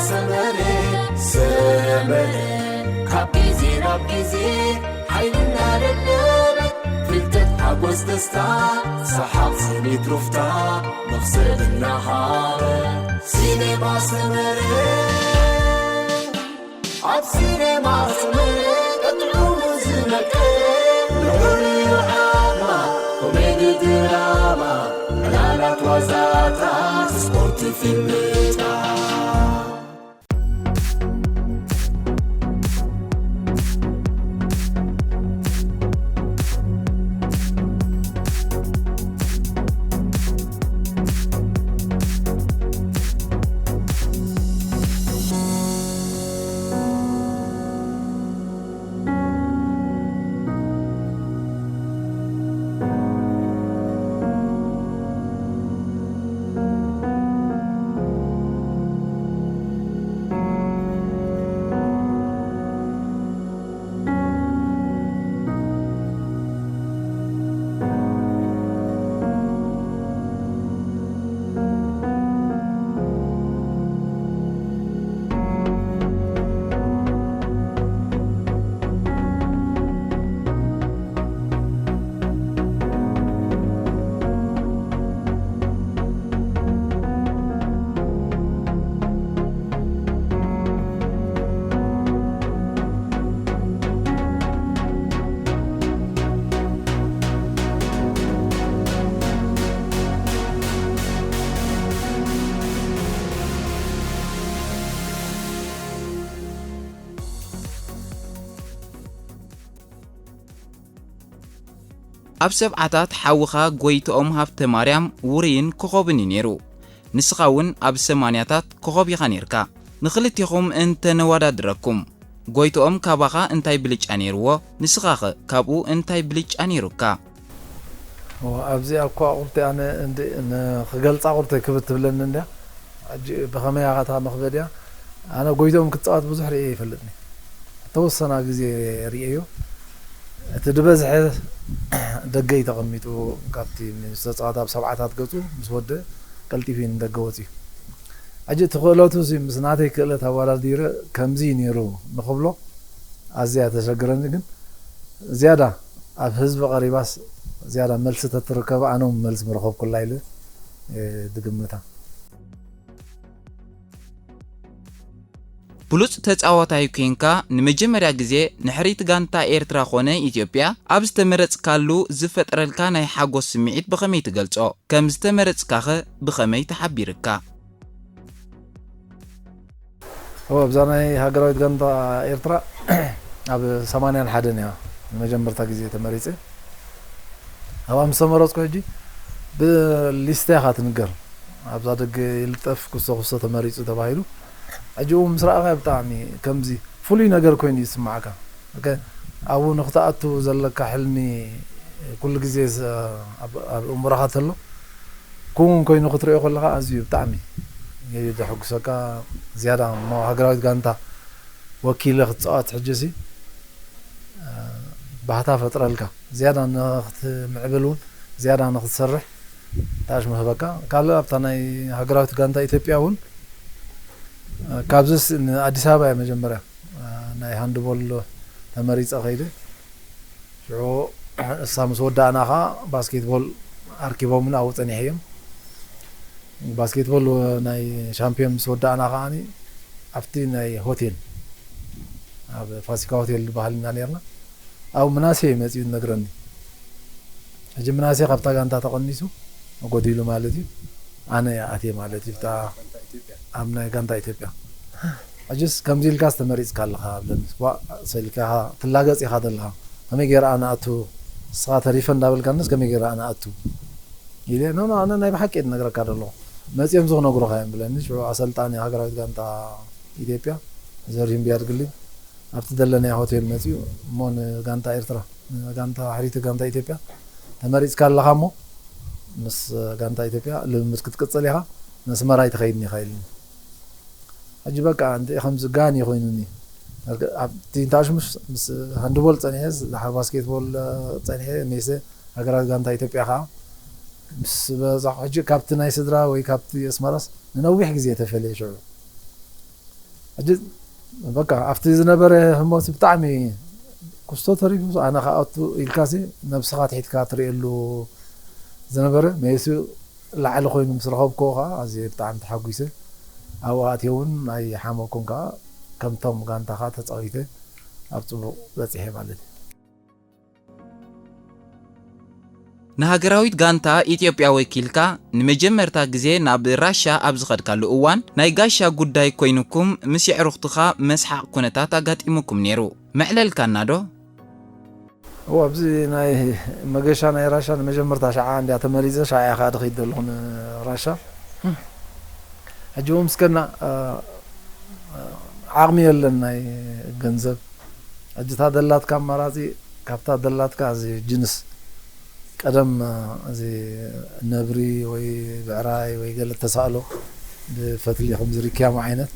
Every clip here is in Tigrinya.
ሰመረ ሰመረ ካብ ግዜ ናብ ግዜ ሓይልና ደለበ ፍልጠት ሓጎስ ደስታ ሰሓቕ ስኒት ሩፍታ መኽሰብ እናሃበ ሲኔማ ሰመረ ኣብ ሲኔማ ሰመረ ቀጥዑ ዝመቀ ንዑ ዓማ ኮሜዲ ድራማ ዕላላት ዋዛታት ስፖርት ፊልምታት ኣብ ሰብዓታት ሓውኻ ጎይትኦም ሃብተማርያም ውሩይን ኮኾብን እዩ ነይሩ። ንስኻ እውን ኣብ ሰማንያታት ኮኾብ ኢኻ ነይርካ። ንኽልቴኹም እንተነወዳድረኩም፣ ጎይትኦም ካባኻ እንታይ ብልጫ ነይርዎ? ንስኻኸ ካብኡ እንታይ ብልጫ ነይሩካ? እዋ፣ ኣብዚኣ እኳ ቁርተይ ኣነ እንድ-፣ ን-፣ ክገልጻ ቁርተይ ክብድ ትብለኒ እንድያ። ሕጂ ብኸመይ ኣኻታ መኽበድያ? ኣነ ጎይትኦም ክጻወት ብዙሕ ርእየ ይፈልጥኒ። እተወሰና ግዜ ርእየዮ። እቲ ዝበዝሐ ደገ እዩ ተቐሚጡ። ካብቲ ምስ ተጻወተ ኣብ ሰብዓታት ገጹ ምስ ወደ ቀልጢፉ እዩ ንደገ ወጺኡ። ሕጂ እቲ ክእለቱ እዚ ምስ ናተይ ክእለት ኣወዳዲረ ከምዚ እዩ ነይሩ ንኽብሎ ኣዝያ ተሸግረኒ። ግን ዝያዳ ኣብ ህዝቢ ቀሪባስ ዝያዳ መልሲ ተትርከቦ ኣነ እውን መልሲ ምረኸብኩላ ኢለ እየ ዝግምታ። ብሉጽ ተጻዋታይ ኴንካ ንመጀመርያ ግዜ ንሕሪት ጋንታ ኤርትራ ኾነ ኢትዮጵያ ኣብ ዝተመረጽካሉ ዝፈጠረልካ ናይ ሓጎስ ስምዒት ብኸመይ ትገልጾ? ከም ዝተመረጽካኸ ብኸመይ ተሓቢርካ? እወ፣ ኣብዛ ናይ ሃገራዊት ጋንታ ኤርትራ ኣብ ሰማንያን ሓደን እያ ንመጀመርታ ግዜ ተመሪጸ። ኣብኣ ምስ ተመረጽኩ ሕጂ ብሊስታ ኢኻ ትንገር። ኣብዛ ደገ ይልጠፍ፣ ኩስቶ ኩስቶ ተመሪጹ ተባሂሉ። ሕጂ እውን ምስ ረኣኻዮ ብጣዕሚ ከምዚ ፍሉይ ነገር ኮይኑ እዩ ዝስምዓካ። ኦኬ፣ ኣብኡ ንኽትኣቱ ዘለካ ሕልሚ ኩሉ ግዜ ዝ-፣ ኣብ፣ ኣብ እምሮኻ ተሎ፣ ክውን ኮይኑ ክትሪኦ ከለኻ ኣዝዩ ብጣዕሚ እዩ ዘሐጉሰካ። ዝያዳ እሞ ሃገራዊት ጋንታ ወኪለ ክትጻወት ሕጂሲ፣ እ፣ ባህታ ፈጥረልካ። ዝያዳ ንኽትምዕብል እውን፣ ዝያዳ ንኽትሰርሕ ታሽ መህበካ። ካልእ ኣብታ ናይ ሃገራዊት ጋንታ ኢትዮጵያ እውን፣ እ፣ ካብዚስ ንኣዲስ ኣበባ እየ መጀመርያ፣ እ፣ ናይ ሃንድቦል ተመሪጸ ከይደ። ሽዑ እሳ ምስ ወዳእና ኸዓ ባስኬትቦል ኣርኪቦምና ኣብኡ ጸኒሐ እዮም። ባስኬትቦል ናይ ሻምፒዮን ምስ ወዳእና ኸዓኒ ኣብቲ ናይ ሆቴል፣ ኣብ ፋሲካ ሆቴል ዝበሃል ኢና ነርና። ኣብኡ ምናሴ እዩ መጺኡ ዝነግረኒ። ሕጂ ምናሴ ካብታ ጋንታ ተቐኒሱ ጎዲሉ ማለት እዩ። ኣነ እየ ኣትየ ማለት እዩ። እታ ኣብ ናይ ጋንታ ኢትዮጵያ። ሕጅስ ከምዚ ኢልካስ ተመሪጽካ ኣለኻ ብለኒ። ዋእ፣ ሰሊካ ኢኻ ትላገጽ ኢኻ ዘለኻ። ከመይ ገይረ ኣነ ኣቱ፣ ንስኻ ተሪፈ እንዳበልካንስ ከመይ ገይረ ኣነ ኣቱ? ኢለ፣ ኖ፣ ኖ፣ ኣነ ናይ ብሓቂ እየ ዝነግረካ ዘለኹ። መጺኦም ዝኽነግሩኻ እዮም ብለኒ። ሽዑ ኣሰልጣኒ ሃገራዊት ጋንታ ኢትዮጵያ ዘርሂን ቢያድግሊ ኣብቲ ዘለናዮ ሆቴል መጺኡ፣ እሞ ንጋንታ ኤርትራ፣ ንጋንታ፣ ሕሪት ጋንታ ኢትዮጵያ ተመሪጽካ ኣለኻ እሞ ምስ ጋንታ ኢትዮጵያ ልምምድ ክትቅጽል ኢኻ፣ ነስመራ ኣይትኸይድን ኢኻ ኢሉኒ። ሕጂ በቃ እንተ ከምዚ ጋን እዩ ኮይኑኒ። ኣብቲ እንታሽሙሽ ምስ ሃንድቦል ጸኒሐ፣ ዝሓር ባስኬትቦል ጸኒሐ፣ ሜሰ ሃገራዊት ጋንታ ኢትዮጵያ ከኣ ምስ በጻኹ፣ ሕጂ ካብቲ ናይ ስድራ ወይ ካብቲ ኣስመራስ ንነዊሕ ግዜ ተፈልየ ሽዑ። ሕጂ በቃ ኣብቲ ዝነበረ ህሞት ብጣዕሚ ክስቶ ተሪፉ፣ ኣነ ከኣቱ ኢልካሲ ነብስኻ ትሒትካ ትርእየሉ ዝነበረ መየሲ ላዕሊ ኮይኑ ምስ ረኸብክዎ ከዓ ኣዝየ ብጣዕሚ ተሓጒሰ። ኣብኡ ኣትየ እውን ኣይሓመኩን ከዓ ከምቶም ጋንታኻ ተፃዊተ ኣብ ፅቡቕ በፂሐ ማለት እዩ። ንሃገራዊት ጋንታ ኢትዮጵያ ወኪልካ ንመጀመርታ ግዜ ናብ ራሻ ኣብ ዝኸድካሉ እዋን ናይ ጋሻ ጉዳይ ኮይኑኩም ምስ የዕሩኽትኻ መስሓቕ ኩነታት ኣጋጢሙኩም ነይሩ። መዕለልካና ዶ? እዎ ኣብዚ ናይ መገሻ ናይ ራሻ ንመጀመርታ ሸዓ እንዲያ ተመሪዘ ሸዓ እያ ከዓ ድኸይድ ዘለኹ ንራሻ። ሕጂ እውን ምስከና ዓቕሚ የለን ናይ ገንዘብ። ሕጂ እታ ደላትካ ኣማራፂ ካብታ ደላትካ እዚ ጅንስ ቀደም እዚ ነብሪ ወይ ብዕራይ ወይ ገለ ተሳእሎ ብፈትሊ ከም ዝርክያሙ ዓይነት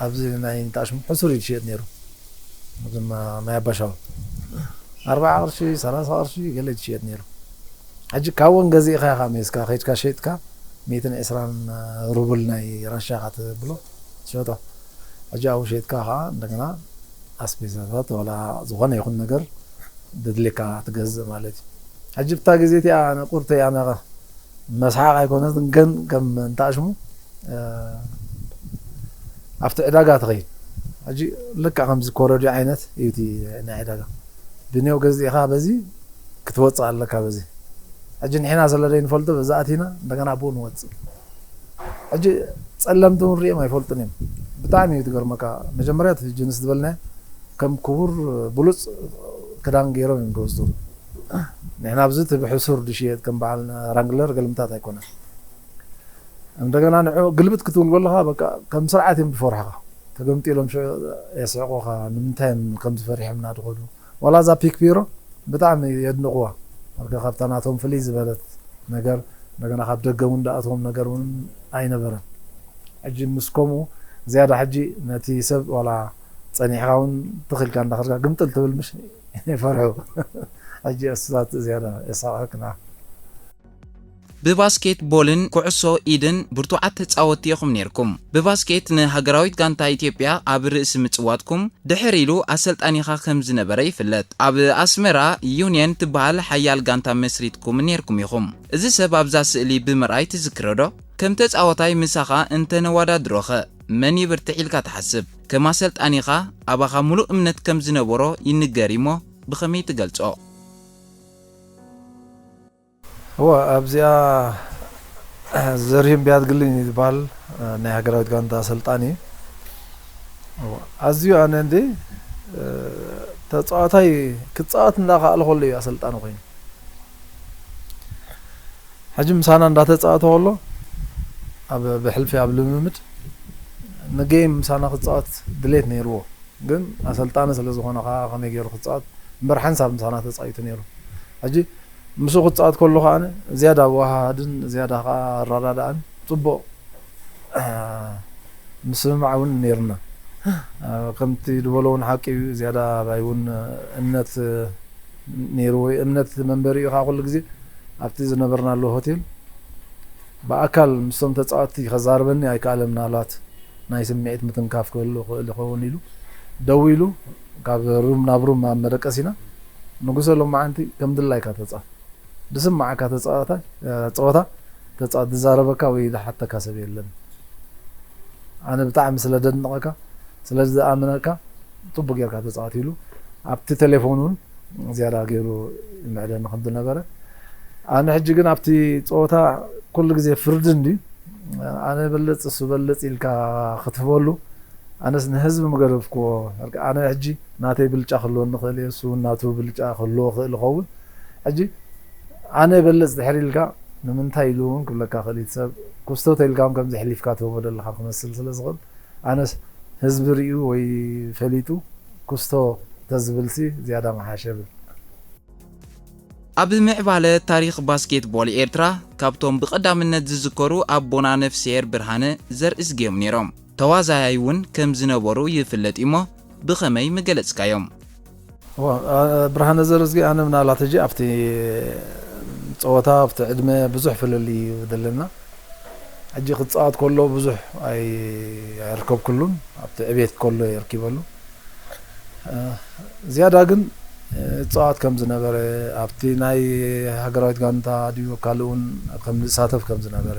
ኣብዚ ናይ እንጣሽሙ ሕሱር እዩ ዝሽየጥ ነይሩ። ድማ ናይ ኣባሻው ኣርባዓ ቅርሺ ሰላሳ ቅርሺ ገለ ዝሽየጥ ነይሩ። ሕጂ ካብ ወን ገዚእኻ ኢኻ ሜስካ ከይድካ ሸይጥካ ሚእትን ዕስራን ሩብል ናይ ራሻ ኢኻ ትብሎ ትሸጦ። ሕጂ ኣብኡ ሸይጥካ ከዓ እንደገና ኣስቤዛታት ዋላ ዝኾነ ይኹን ነገር ደድልየካ ትገዝእ ማለት እዩ። ሕጂ ብታ ግዜ እቲኣ ነቁርቲ እያ ነቐ መስሓቕ ኣይኮነትን ግን ከም እንታሽሙ ኣብቲ ዕዳጋ ትኸይድ። ሕጂ ልክዕ ከምዚ ኮረድዮ ዓይነት እዩ እቲ ናይ ዕዳጋ። ብኔው ገዚእኻ በዚ ክትወፅእ ኣለካ በዚ። ሕጂ ንሕና ስለ ዘይንፈልጦ በዚ ኣቲና እንደገና ኣብኡ ንወፅእ። ሕጂ ፀለምቲ እውን ሪኦም ኣይፈልጡን እዮም። ብጣዕሚ እዩ ትገርመካ። መጀመርያ እቲ ጅንስ ዝበልና ከም ክቡር ብሉፅ ክዳን ገይሮም እዮም ዝወስዱ። ንሕና ኣብዚ እቲ ብሕሱር ድሽየጥ ከም በዓል ራንግለር ገልምታት ኣይኮነን። እንደገና ንዑ ግልብጥ ክትብል ከለኻ በቃ ከም ስርዓት እዮም ዝፈርሕኻ። ተገምጢሎም ሽዑ የስዕቑኻ። ንምንታይ እዮም ከምዚ ፈሪሖምና ድኸዱ? ዋላ እዛ ፒክ ፒሮ ብጣዕሚ የድንቕዋ። በቃ ካብታ ናቶም ፍልይ ዝበለት ነገር እንደገና ካብ ደገ እውን ደኣትዎም ነገር እውን ኣይነበረን። ሕጂ ምስ ከምኡ ዝያዳ ሕጂ ነቲ ሰብ ዋላ ጸኒሕካ እውን ትኽልካ እንዳኸድካ ግምጥል ትብል ምሽ ይፈርሑ። ሕጂ እሱታት ዝያዳ የሳቕሕክ ንዓ። ብባስኬት ቦልን ኩዕሶ ኢድን ብርቱዓት ተጻወትቲ ኢኹም ነይርኩም። ብባስኬት ንሃገራዊት ጋንታ ኢትዮጵያ ኣብ ርእሲ ምጽዋትኩም ድሕር ኢሉ ኣሰልጣኒኻ ከም ዝነበረ ይፍለጥ። ኣብ ኣስመራ ዩንየን ትበሃል ሓያል ጋንታ መስሪትኩም ነይርኩም ኢኹም። እዚ ሰብ ኣብዛ ስእሊ ብምርኣይ ትዝክሮ ዶ? ከም ተጻዋታይ ምሳኻ እንተነዋዳድሮኸ መን ይብርትዕ ኢልካ ትሓስብ? ከም ኣሰልጣኒኻ ኣባኻ ሙሉእ እምነት ከም ዝነበሮ ይንገር እሞ ብኸመይ ትገልጾ? እወ ኣብዚኣ ዘርሂን ቢያድግልኝ ዝበሃል ናይ ሃገራዊት ጋንታ ኣሰልጣኒ እዩ። እወ፣ ኣዝዩ ኣነ እንዲ ተፃዋታይ ክፃወት እንዳኸኣለ ከሎ እዩ ኣሰልጣኒ ኮይኑ። ሕጂ ምሳና እንዳተፃወተ ከሎ ኣብ ብሕልፊ ኣብ ልምምድ ንጌም ምሳና ክፃወት ድሌት ነይርዎ። ግን ኣሰልጣኒ ስለ ዝኾነ ከዓ ከመይ ገይሩ ክፃወት እምበር ሓንሳብ ምሳና ተፃዊቱ ነይሩ። ሕጂ ምስኡ ክፃወት ከሎ ከዓ ዝያዳ ኣወሃሃድን ዝያዳ ከዓ ኣረዳድኣን ፅቡቕ ምስምማዕ እውን ነይርና። ከምቲ ዝበሎ እውን ሓቂ እዩ። ዝያዳ ኣባይ እውን እምነት ነይሩ ወይ እምነት መንበሪ እዩ ከዓ ኩሉ ግዜ ኣብቲ ዝነበርናሉ ሆቴል ብኣካል ምስቶም ተፃወትቲ ከዛርበኒ ኣይከኣለ። ምናልባት ናይ ስምዒት ምትንካፍ ክህሉ ይኽእል ይኸውን ኢሉ ደዊሉ ካብ ሩም ናብ ሩም ኣብ መደቀሲና ንጉሰ ሎማዓንቲ ከም ድላይካ ተፃወት፣ ዝስማዓካ ተፃወታ ፀወታ ተፃወት፣ ዝዛረበካ ወይ ዝሓተካ ሰብ የለን። ኣነ ብጣዕሚ ስለ ደድንቐካ ስለ ዝኣምነካ ፅቡቅ ጌርካ ተፃወት ኢሉ ኣብቲ ቴሌፎን እውን ዝያዳ ገይሩ ይምዕደኒ ከም ዝነበረ። ኣነ ሕጂ ግን ኣብቲ ፀወታ ኩሉ ግዜ ፍርዲ እንድዩ። ኣነ በልፅ እሱ በልፅ ኢልካ ክትህበሉ ኣነስ ንህዝቢ ምገደፍክዎ። ኣነ ሕጂ ናተይ ብልጫ ክህልወኒ ይኽእል እየ፣ እሱ እውን ናቱ ብልጫ ክህልዎ ይኽእል ይኸውን። ሕጂ ኣነ በልፅ ድሕር ኢልካ ንምንታይ ኢሉ እውን ክብለካ ይኽእል እዩ። ሰብ ኩስቶ ተኢልካ እውን ከምዚ ሕሊፍካ ትህቦ ዘለኻ ክመስል ስለ ዝኽእል ኣነስ ህዝቢ ሪኡ ወይ ፈሊጡ ኩስቶ ተዝብልሲ ዝያዳ ምሓሸ ብል። ኣብ ምዕባለ ታሪኽ ባስኬትቦል ኤርትራ ካብቶም ብቐዳምነት ዝዝከሩ ኣቦና ነፍስሄር ብርሃነ ዘርእዝጊ እዮም ነይሮም። ተዋዛያይ እውን ከም ዝነበሩ ይፍለጥ እሞ ብኸመይ ምገለጽካዮም? እዋ፣ አ፣ ብርሃነ ዘርእዝጊ ኣነ ምናልባት ሕጂ ኣብቲ ጸወታ ኣብቲ ዕድመ ብዙሕ ፍልልይ እዩ ዘለና። ሕጂ ክጻወት ከሎ ብዙሕ ኣይ-፣ ኣይርከብኩሉን፣ ኣብቲ ዕቤት ከሎ የርኪበሉ። እ፣ ዝያዳ ግን፣ እ፣ እጻወት ከም ዝነበረ፣ ኣብቲ ናይ ሃገራዊት ጋንታ ድዩ ካልእ እውን ከም ዝሳተፍ ከም ዝነበረ፣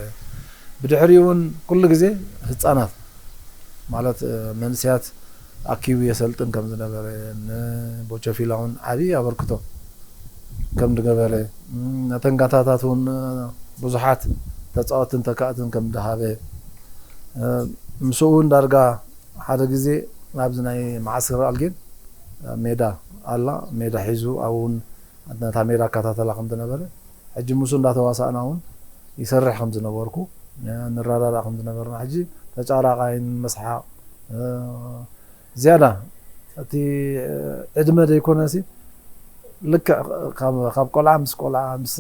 ብድሕሪኡ እውን ኩሉ ግዜ ህጻናት ማለት፣ እ፣ መንእሰያት ኣኪቡ የሰልጥን ከም ዝነበረ፣ ንቦቸፊላ እውን ዓብዪ ኣበርክቶ ከም ዝገበረ፣ እም፣ ነተን ጋንታታት እውን ብዙሓት ተጻወትን ተካእትን ከም ዝሃበ፣ እ፣ ምስኡ እውን ዳርጋ ሓደ ግዜ ኣብዚ ናይ ማዕስከር ኣልጌን ሜዳ ኣላ፣ ሜዳ ሒዙ ኣብኡ እውን ነታ ሜዳ ኣከታተላ ከም ዝነበረ፣ ሕጂ ምስኡ እንዳተዋሳእና እውን ይሰርሕ ከም ዝነበርኩ፣ እ፣ ንረዳዳእ ከም ዝነበርና፣ ሕጂ ተጫራቃይን መስሓቅ፣ እ፣ ዝያዳ እቲ ዕድመ ዘይኮነሲ፣ ልክዕ ካብ፣ ካብ ቆልዓ ምስ ቆልዓ፣ ምስ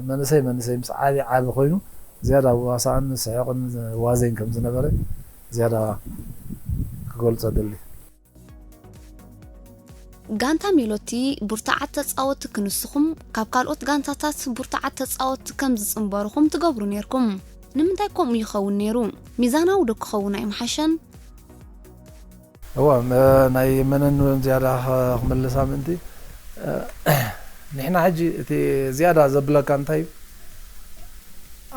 መንእሰይ መንእሰይ፣ ምስ ዓቢ ዓቢ ኮይኑ፣ ዝያዳ ዋሳእን ስሕቕን ዋዘይን ከም ዝነበረ ዝያዳ ክገልጾ እደሊ። ጋንታ ሜሎቲ ብርቱዓት ተጻወትቲ ክንስኹም፣ ካብ ካልኦት ጋንታታት ብርቱዓት ተጻወትቲ ከም ዝጽንበርኹም ትገብሩ ኔርኩም። ንምንታይ ከምኡ ይኸውን ኔሩ? ሚዛናዊ ዶ ክኸውን ኣይምሓሸን? እወ፣ ም-፣ ናይ መነን ዝያዳ ኸ-፣ ክምልሳ ምእንቲ፣ እ፣ ንሕና ሕጂ እቲ ዝያዳ ዘብለካ እንታይ እዩ?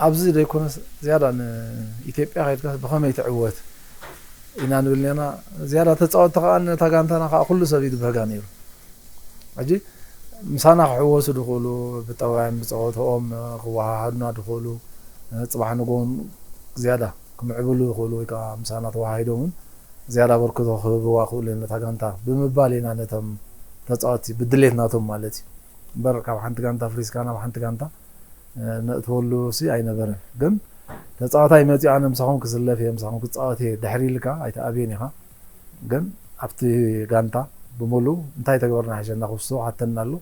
ኣብዚ ዘይኮነስ ዝያዳ ንኢትዮጵያ ከይድካስ ብኸመይ ትዕወት ኢና ንብል ኔርና። ዝያዳ ተጻወትቲ ከኣ ነታ ጋንታና ከኣ ኩሉ ሰብ ይድብህጋ ነይሩ። ሕጂ ምሳና ክሕወሱ ድኽእሉ፣ ብጠባዮም ብጸወትኦም ክወሃሃዱና ድኽእሉ፣ ጽባሕ ንግሆ እውን ዝያዳ ክምዕብሉ ይኽእሉ ወይ ከኣ ምሳና ተወሃሂዶም እውን ዝያዳ ኣበርክቶ ክህብዋ ክኽእሉ እዮም ነታ ጋንታ ብምባል ኢና ነቶም ተጻወትቲ ብድሌት ናቶም ማለት እዩ። እምበር ካብ ሓንቲ ጋንታ ፍሪስካ ናብ ሓንቲ ጋንታ፣ እ፣ ነእትወሉ ሲ ኣይነበረን። ግን ተጻዋታይ መጺኡ ኣነ ምሳኹም ክስለፍ እየ፣ ምሳኹም ክጻወት እየ ድሕሪ ኢልካ ኣይትኣብዮን ኢኻ። ግን ኣብቲ ጋንታ ብምሉእ እንታይ ተግበርና ይሕሸና፣ ኩስቶ ሓተና ኣሎ፣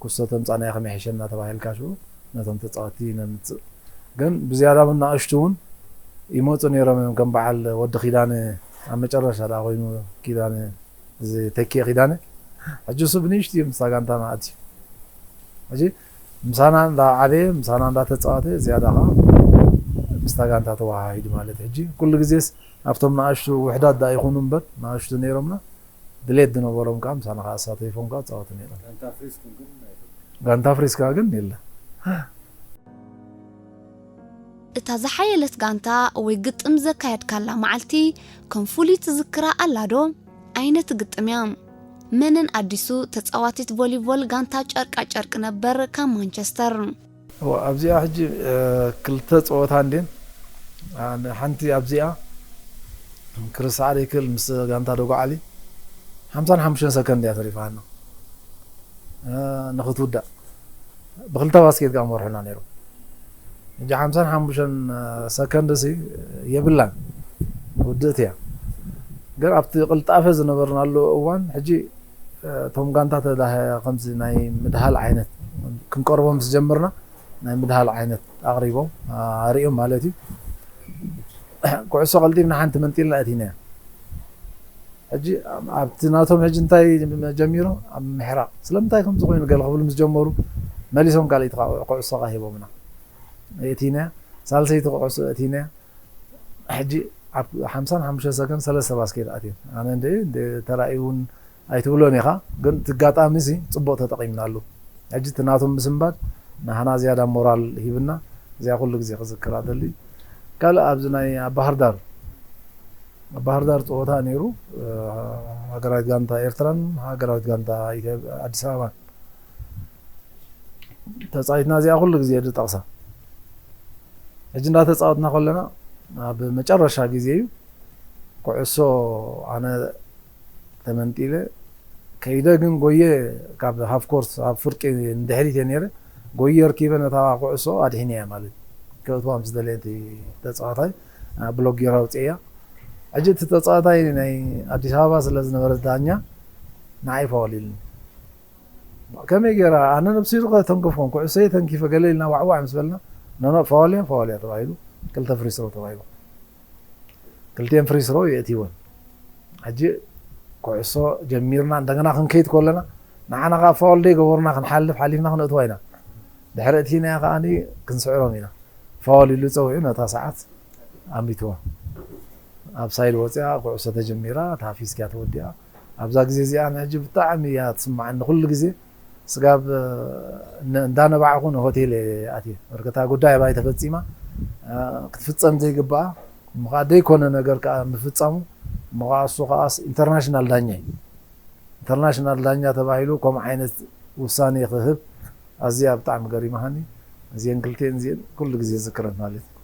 ኩስቶ ተምጻእናዮ ከመይ ይሕሸና ተባሂልካ ሽዑ ነቶም ተጻወትቲ ነምጽእ። ግን ብዝያዳ እውን ንኣሽቱ እውን ይመጹ ነይሮም እዮም፣ ከም በዓል ወዲ ኪዳነ ኣብ መጨረሻ ደኣ ኮይኑ ኪዳነ እዚ ተኪኤ ኪዳነ፣ ሕጂ እሱ ብንእሽቱ እዩ ምስታ ጋንታና ኣትዩ። ሕጂ ምሳና እንዳዓበየ፣ ምሳና እንዳተጻወተ፣ ዝያዳ ኸዓ ምስታ ጋንታ ተወሃሂዱ ማለት እዩ። ሕጂ ኩሉ ግዜስ ኣብቶም ንኣሽቱ ውሕዳት ደኣ ይኹኑ እምበር፣ ንኣሽቱ ነይሮምና፣ ድሌት ዝነበሮም ከኣ ምሳና ከኣ ኣሳተይፎም ከኣ ጻወቱ ነይሮም። ጋንታ ፍሪስካ ግን ኣይፈልጥን። ጋንታ ፍሪስካ ግን የለ። እታ ዝሓየለት ጋንታ ወይ ግጥም ዘካየድካላ መዓልቲ ከም ፍሉይ ትዝክራ ኣላ ዶ? ዓይነት ግጥም እያ። መነን ኣዲሱ ተጻዋቲት ቮሊቦል ጋንታ ጨርቃ ጨርቂ ነበር ካብ ማንቸስተር። እወ፣ ኣብዚኣ ሕጂ፣ እ፣ ክልተ ጸወታ እንድየን። ኣነ ሓንቲ ኣብዚኣ ክርስዓ ዘይክእል ምስ ጋንታ ደጎዓሊ ሓምሳን ሓሙሽተን ሰከንድ እያ ተሪፋና፣ እ፣ ንኽትውዳእ። ብክልተ ባስኬት ከኣ መርሑና ነይሮም። ሕጂ ሓምሳን ሓሙሽተን ሰከንድ ሲ የብላን፣ ውድእቲ እያ። ግን ኣብቲ ቅልጣፈ ዝነበርናሉ እዋን፣ ሕጂ፣ እ፣ እቶም ጋንታ ተዳህ-፣ ከምዚ ናይ ምድሃል ዓይነት ክንቀርቦም ምስ ጀመርና፣ ናይ ምድሃል ዓይነት ኣቕሪቦም፣ ኣ-፣ ኣርእዮም ማለት እዩ። ኩዕሶ ቀልጢፍና ሓንቲ መንጢልና ኣእቲናያ። ሕጂ ኣብቲ ናቶም ሕጂ እንታይ ጀሚሮም? ኣብ ምሕራቕ። ስለምንታይ ከምዚ ኮይኑ ገለ ክብሉ ምስ ጀመሩ፣ መሊሶም ካልኣይቲ ከዓ ኩዕሶ ከዓ ሂቦምና። ኣእቲናያ፣ ሳልሰይቲ ኩዕሶ ኣእቲናያ። ሕጂ ኣብ ሓምሳን ሓሙሽተን ሰከንድ ሰለስተ ባስኬት ኣትየን። ኣነ እንደ፣ እንደ ተራእዩ እውን ኣይትብሎን ኢኻ፣ ግን እቲ ኣጋጣሚ ሲ ጽቡቕ ተጠቒምናሉ። ሕጂ እቲ ናቶም ምስንባድ ንሓና ዝያዳ ሞራል ሂብና፣ እዚኣ ኩሉ ግዜ ክዝክራ ደሊ። ካልእ ኣብዚ ናይ ኣብ ባህር ዳር፣ ኣብ ባህር ዳር ጸወታ ነይሩ፣ እ፣ ሃገራዊት ጋንታ ኤርትራን ሃገራዊት ጋንታ ኢትዮ-፣ ኣዲስ ኣበባን ተጻዊትና፣ እዚኣ ኩሉ ግዜ ድጠቕሳ። ሕጂ እንዳተጻወትና ከለና ኣብ መጨረሻ ግዜ እዩ ኩዕሶ ኣነ ተመንጢለ ከይደ፣ ግን ጎየ ካብ ሃፍ ኮርስ ኣብ ፍርቂ ንድሕሪት እየ ነይረ፣ ጎየ ኣርኪበ ነታ ኩዕሶ ኣድሒነያ ማለት እዩ። ከእትዋ ምስ ደለየ እቲ ተጻዋታይ፣ ኣ፣ ብሎክ ገይረ ኣውፅእያ። ሕጂ እቲ ተጻዋታይ ናይ ኣዲስ ኣበባ ስለ ዝነበረ ዳኛ ንዓይ ፋውል ኢልኒ። ከመይ ገይራ? ኣነ ነብሱ ይርኸ ተንከፍኩም፣ ኩዕሶ ተንኪፈ ገለ ኢልና ዋዕዋዕ ምስ በልና፣ ኖ፣ ኖ፣ ፋውል እያ፣ ፋውል እያ ተባሂሉ፣ ክልተ ፍሪ ስሮ ተባሂሉ። ክልቲኤን ፍሪ ስሮ የእትይወን። ሕጂ ኩዕሶ ጀሚርና እንደገና ክንከይድ ከለና፣ ንዓና ከኣ ፋውል ደይ ገበሩና፣ ክንሓልፍ ሓሊፍና ክነእትዋ ኢና። ድሕሪ እቲናያ ከኣ ክንስዕሮም ኢና። ፋውል ኢሉ ጸዊዑ ነታ ሰዓት ኣሚትዋ። ኣብ ሳይድ ወጺኣ ኩዕሶ ተጀሚራ፣ እታ ፊስኪያ ተወዲኣ። ኣብዛ ግዜ እዚኣ ንሕጂ ብጣዕሚ እያ ትስምዓኒ። ኩሉ ግዜ ስጋብ፣ እ፣ ነ-፣ እንዳነባዕኹ ንሆቴል እየ ኣትየ። በርከታ ጉዳይ ኣባይ ተፈጺማ፣ እ፣ ክትፍጸም ዘይግብኣ፣ እሞ ኸዓ ደይኮነ ነገር ከኣ ምፍጻሙ፣ እሞ ኸዓ እሱ ኸዓ ኢንተርናሽናል ዳኛ እዩ። ኢንተርናሽናል ዳኛ ተባሂሉ ከምኡ ዓይነት ውሳኔ ክህብ ኣዝያ ብጣዕሚ ገሪማሃኒ። እዚአን ክልቲአን እዚአን ኩሉ ግዜ ዝክረን ማለት እዩ።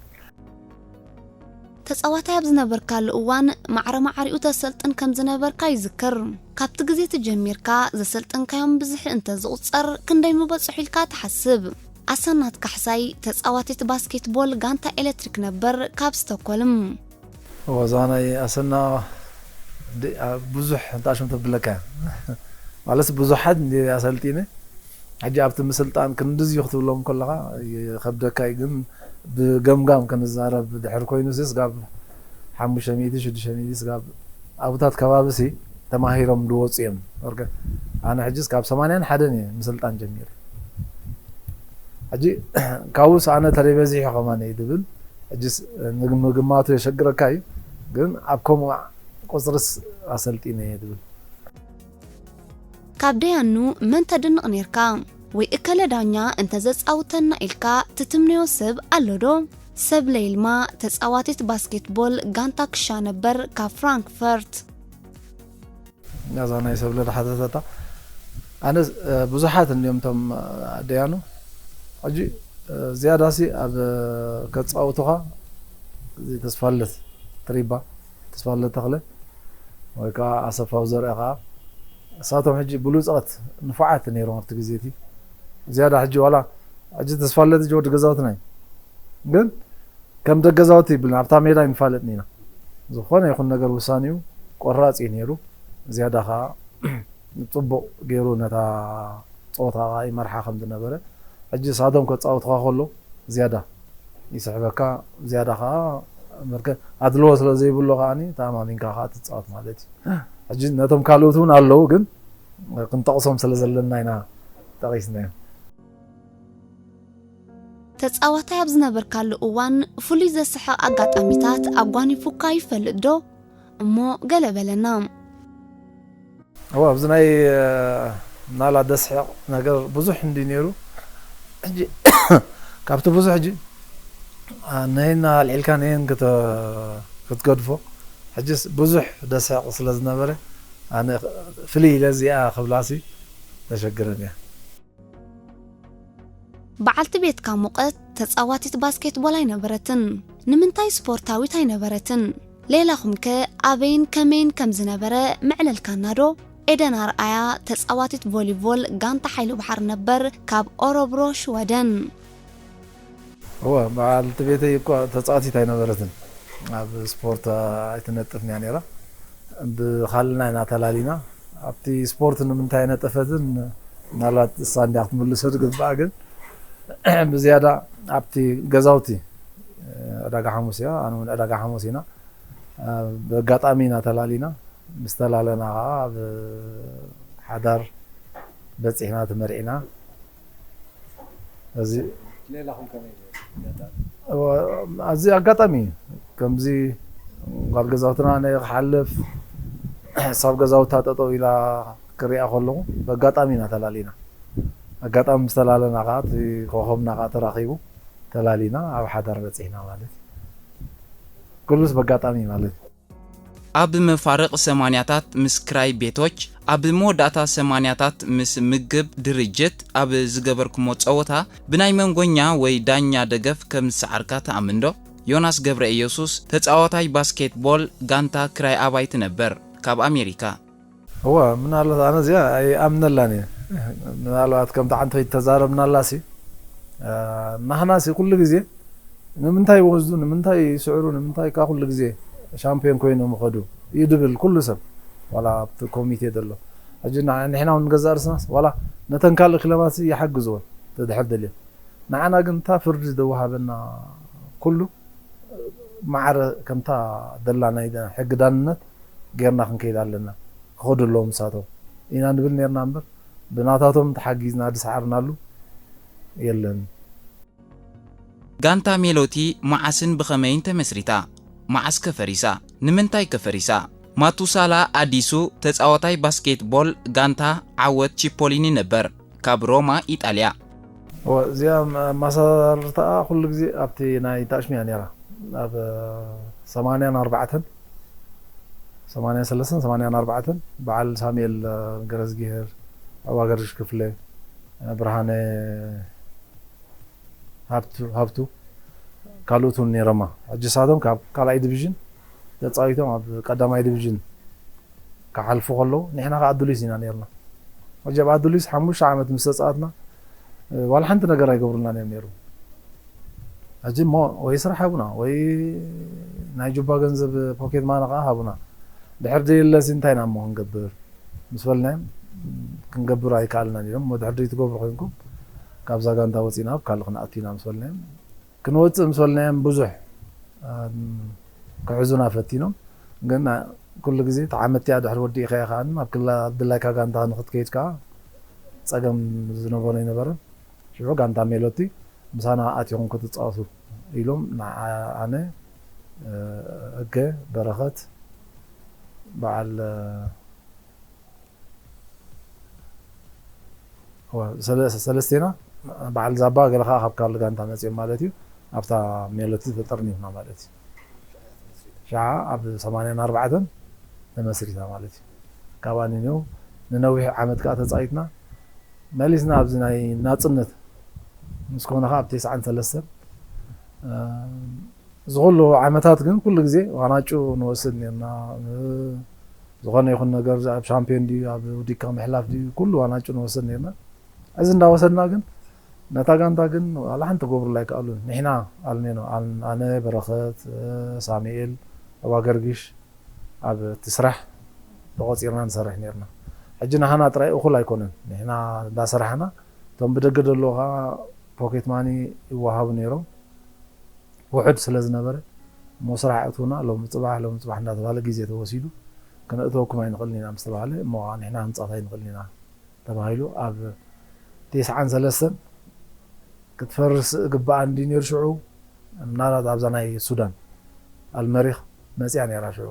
ተጻዋታይ ኣብ ዝነበርካሉ እዋን ማዕረ ማዕሪኡ ተሰልጥን ከም ዝነበርካ ይዝክር። ካብቲ ግዜ እቲ ጀሚርካ ዘሰልጠንካዮም ብዝሒ እንተ ዝቑጸር ክንደይ ምበጽሑ ኢልካ ትሓስብ? ኣሰናት ካሕሳይ ተጻዋቲት ባስኬትቦል ጋንታ ኤሌክትሪክ ነበር ካብ ስቶኮልም። እዛ ናይ ኣሰና ድ-፣ ኣ-፣ ብዙሕ እንታሽም ተብለካ እያ። ማለት ብዙሓት እንዲ ኣሰልጢነ ሕጂ ኣብቲ ምስልጣን ክንድዚ እዩ ክትብሎም ከለኻ ይኸብደካ እዩ። ግን ብገምጋም ክንዛረብ ድሕር ኮይኑ ሲ ስጋብ ሓሙሽተ ሚእቲ ሽዱሽተ ሚእቲ ስጋብ ኣብታት ከባቢ ሲ ተማሂሮም ዝወፁ እዮም። ወርገ ኣነ ሕጂ ስጋብ ሰማንያን ሓደን እየ ምስልጣን ጀሚረ። ሕጂ ካብኡስ ኣነ ተለይ በዚሑ ከማን እዩ ድብል ሕጂ ስ-፣ ንግ-፣ ምግማቱ የሸግረካ እዩ። ግን ኣብ ከምኡ ቁፅርስ ኣሰልጢነ እየ ድብል። ካብ ደያኑ መን ተድንቕ ኔርካ? ወይ እከለ ዳኛ እንተ ዘጻውተና ኢልካ ትትምነዮ ሰብ ኣሎ ዶ? ሰብ ለይልማ ተጻዋቲት ባስኬትቦል ጋንታ ክሻ ነበር ካብ ፍራንክፈርት። እዛ ናይ ሰብ ለድሓተተታ ኣነ እ፣ ብዙሓት እንዲዮም እቶም ደያኑ ሕጂ እ፣ ዝያዳሲ ኣብ እ፣ ከጻውቱኻ እዚ ተስፋለት ትሪባ ተስፋለት ተኽለ ወይ ከዓ ኣሰፋው ዘርአ ከዓ እሳቶም ሕጂ ብሉፃት ንፉዓት ነይሮም ኣብቲ ግዜ እቲ ዝያዳ ሕጂ ዋላ ሕጂ ተስፋለት ሕጂ ወዲ ገዛውትና እዩ ግን ከም ደገዛውቲ ይብልና ኣብታ ሜዳ ይንፋለጥን ኢና ዝኾነ ይኹን ነገር ውሳኔኡ ቆራፅ እዩ ነይሩ ዝያዳ ከዓ ፅቡቕ ገይሩ ነታ ፀወታ ከዓ ይመርሓ ከም ዝነበረ ሕጂ እሳቶም ከፃውትኻ ከሎ ዝያዳ ይስሕበካ ዝያዳ ከዓ መርከ ኣድልዎ ስለ ዘይብሎ ከዓ ተኣማሚንካ ከዓ ትፃወት ማለት እዩ ሕጂ ነቶም ካልኦት እውን ኣለዉ ግን ክንጠቕሶም ስለ ዘለና ኢና ጠቒስናዮም ተጻዋታይ ኣብ ዝነበርካሉ እዋን ፍሉይ ዘስሕቕ ኣጋጣሚታት ኣጓኒፉካ ይፈልጥ ዶ? እሞ ገለ በለና። እዋ ኣብዚ ናይ ናላ ደስሕቕ ነገር ብዙሕ እንዲ ነይሩ ሕጂ ካብቲ ብዙሕ ሕጂ ነይና ኣልዒልካ ነይን ክትገድፎ ሕጂስ ብዙሕ ደስሕቕ ስለ ዝነበረ ኣነ ፍልይ ኢለ እዚኣ ክብላሲ ተሸግረን እያ በዓልቲ ቤትካ ሙቐት ተጻዋቲት ባስኬትቦል ኣይነበረትን። ንምንታይ ስፖርታዊት ኣይነበረትን? ሌላኹምከ ኣበይን ከመይን ከም ዝነበረ መዕለልካና ዶ? ኤደን ኣርኣያ ተጻዋቲት ቮሊቮል ጋንታ ሓይሊ ባሕሪ ነበር ካብ ኦረብሮ ሽወደን። እወ በዓልቲ ቤተይ እኳ ተጻዋቲት ኣይነበረትን ኣብ ስፖርት ኣይትነጥፍን እያ ነይራ ብኻልና ኢና ተላሊና ኣብቲ ስፖርት ንምንታይ ነጠፈትን ምናልባት እሳ እንዲያ ክትምልሶ ዝግባኣ ግን ብዝያዳ ኣብቲ ገዛውቲ ዕዳጋ ሓሙስ እያ ኣነ እውን ዕዳጋ ሓሙስ ኢና ብኣጋጣሚ ኢና ተላሊና ምስ ተላለና ከዓ ኣብ ሓዳር በፂሕና ተመርዒና እዚ ኣዚ ኣጋጣሚ እዩ ከምዚ ጓል ገዛውትና ናይ ክሓልፍ ሳብ ገዛውታ ጠጠው ኢላ ክሪኣ ከለኹ ብኣጋጣሚ ኢና ተላሊና ኣጋጣሚ ምስ ተላለና ከዓ እቲ ኮኸብና ከዓ ተራኺቡ ተላሊና ኣብ ሓዳር በፂሕና ማለት ኩሉስ ብኣጋጣሚ ማለት እዩ ኣብ መፋርቕ ሰማንያታት ምስ ክራይ ቤቶች፣ ኣብ መወዳእታ ሰማንያታት ምስ ምግብ ድርጅት ኣብ ዝገበርኩሞ ጸወታ ብናይ መንጎኛ ወይ ዳኛ ደገፍ ከም ዝሰዓርካ ትኣምን ዶ? ዮናስ ገብረኢየሱስ ተጻዋታይ ባስኬትቦል ጋንታ ክራይ ኣባይቲ ነበር ካብ ኣሜሪካ። እወ ምናልባት ኣነ እዚኣ ኣይኣምነላን እየ ምናልባት ከምቲ ዓንተይ ተዛረብናላሲ ናህናሲ ኩሉ ግዜ ንምንታይ ይወስዱ ንምንታይ ይስዕሩ ንምንታይ ካ ኩሉ ግዜ ሻምፒዮን ኮይኖም ይኸዱ እዩ ድብል ኩሉ ሰብ ዋላ ኣብቲ ኮሚቴ ዘሎ ሕጂ ንሕና እውን ንገዛእ ርስናስ ዋላ ነተን ካልእ ክለባት ይሓግዝወን ተድሕር ደልየን ንዓና ግን እታ ፍርዲ ዝደወሃበና ኩሉ ማዕረ ከምታ ደላ ናይ ሕጊ ዳንነት ጌርና ክንከይድ ኣለና ክኸዱ ኣለዎም ንሳቶም ኢና ንብል ኔርና እምበር ብናታቶም ተሓጊዝና ዝሰዓርናሉ የለን። ጋንታ ሜሎቲ መዓስን ብኸመይን ተመስሪታ? መዓስከ ፈሪሳ? ንምንታይከ ፈሪሳ? ማቱሳላ ኣዲሱ፣ ተጻዋታይ ባስኬትቦል ጋንታ ዓወት ቺፖሊኒ ነበር፣ ካብ ሮማ ኢጣልያ። እዚኣ ማሳርታኣ ኩሉ ግዜ ኣብቲ ናይ ታሽሚያ ነራ ኣብ ሰማንያን ኣርባዕተን ሰማንያን ሰለስተን ሰማንያን ኣርባዕተን በዓል ሳሙኤል ገረዝጊሄር፣ ኣዋገርሽ ክፍለ፣ ብርሃነ ሃብቱ ካልኦት እውን ነይሮማ። ሕጂ ንሳቶም ካብ ካልኣይ ዲቪዥን ተፃዊቶም ኣብ ቀዳማይ ዲቪዥን ክሓልፉ ከለዉ ንሕና ከዓ ኣዱሊስ ኢና ነርና። ሕጂ ኣብ ኣዱሊስ ሓሙሽተ ዓመት ምስ ተፃወትና ዋላ ሓንቲ ነገር ኣይገብሩልናን እዮም ነይሩ። ሕጂ እሞ ወይ ስራሕ ሃቡና ወይ ናይ ጁባ ገንዘብ ፖኬት ማነ ከዓ ሃቡና። ድሕር ደየለሲ እንታይ ኢና እሞ ክንገብር ምስ በልናዮም ክንገብር ኣይከኣልናን ኢሎም። እሞ ድሕር ደይትገብሩ ኮይንኩም ካብዛ ጋንታ ወፂና ኣብ ካልእ ክንኣቱ ኢና ምስ በልናዮም ክንወፅእ ምስ በልናዮም ብዙሕ ክሕዙና ፈቲኖም። ግን ኩሉ ግዜ ተዓመትያ ድሕሪ ወዲእካ ኢኻ ኣብ ክላ ድላይካ ጋንታ ንክትከይድ ከዓ ፀገም ዝነበሮ ኣይነበረን። ሽዑ ጋንታ ሜሎቲ ምሳና ኣቲኹም ክትፃወቱ ኢሎም ንዓነ፣ እገ፣ በረኸት፣ በዓል ሰለስቴና፣ በዓል ዛባ ገለ ከዓ ካብ ካልእ ጋንታ መፅኦም ማለት እዩ። ኣብታ ሜሎቲ ተጠርኒፍና ማለት እዩ። ሸዓ ኣብ ሰማንያን ኣርባዕተን ተመስሪታ ማለት እዩ። ካብኣ ንንው ንነዊሕ ዓመት ከዓ ተፃዊትና መሊስና ኣብዚ ናይ ናፅነት ምስ ኮነ ከዓ ኣብ ተስዓን ሰለስተን እዚ ኩሉ ዓመታት ግን ኩሉ ግዜ ዋናጩ ንወስድ ነርና። ዝኾነ ይኹን ነገር ኣብ ሻምፒዮን ድዩ ኣብ ውዲካ ምሕላፍ ድዩ ኩሉ ዋናጩ ንወስድ ነርና። እዚ እንዳወሰድና ግን ነታ ጋንታ ግን ዋላ ሓንቲ ክገብሩላ ኣይከኣሉን። ንሕና ኣልሜኖ ኣነ፣ በረኸት፣ ሳሙኤል፣ ኣዋገርግሽ ኣብ እቲ ስራሕ ተቖፂርና ንሰርሕ ነርና። ሕጂ ንሃና ጥራይ እኹል ኣይኮነን። ንሕና እንዳሰራሕና እቶም ብደገ ዘለዉ ከዓ ፖኬት ማኒ ይወሃቡ ነይሮም። ውሑድ ስለ ዝነበረ እሞ ስራሕ ኣእትውና ሎሚ ፅባሕ ሎሚ ፅባሕ እንዳተባሃለ ግዜ ተወሲዱ ክነእትወኩም ኣይንኽእልን ኢና ምስ ተባሃለ እሞ ከዓ ንሕና ህንፃት ኣይንኽእልን ኢና ተባሂሉ ኣብ ተስዓን ሰለስተን ክትፈርስ ግባኣ እንዲ ነይሩ ሽዑ ምናልባት ኣብዛ ናይ ሱዳን ኣልመሪኽ መፅያ ነይራ ሽዑ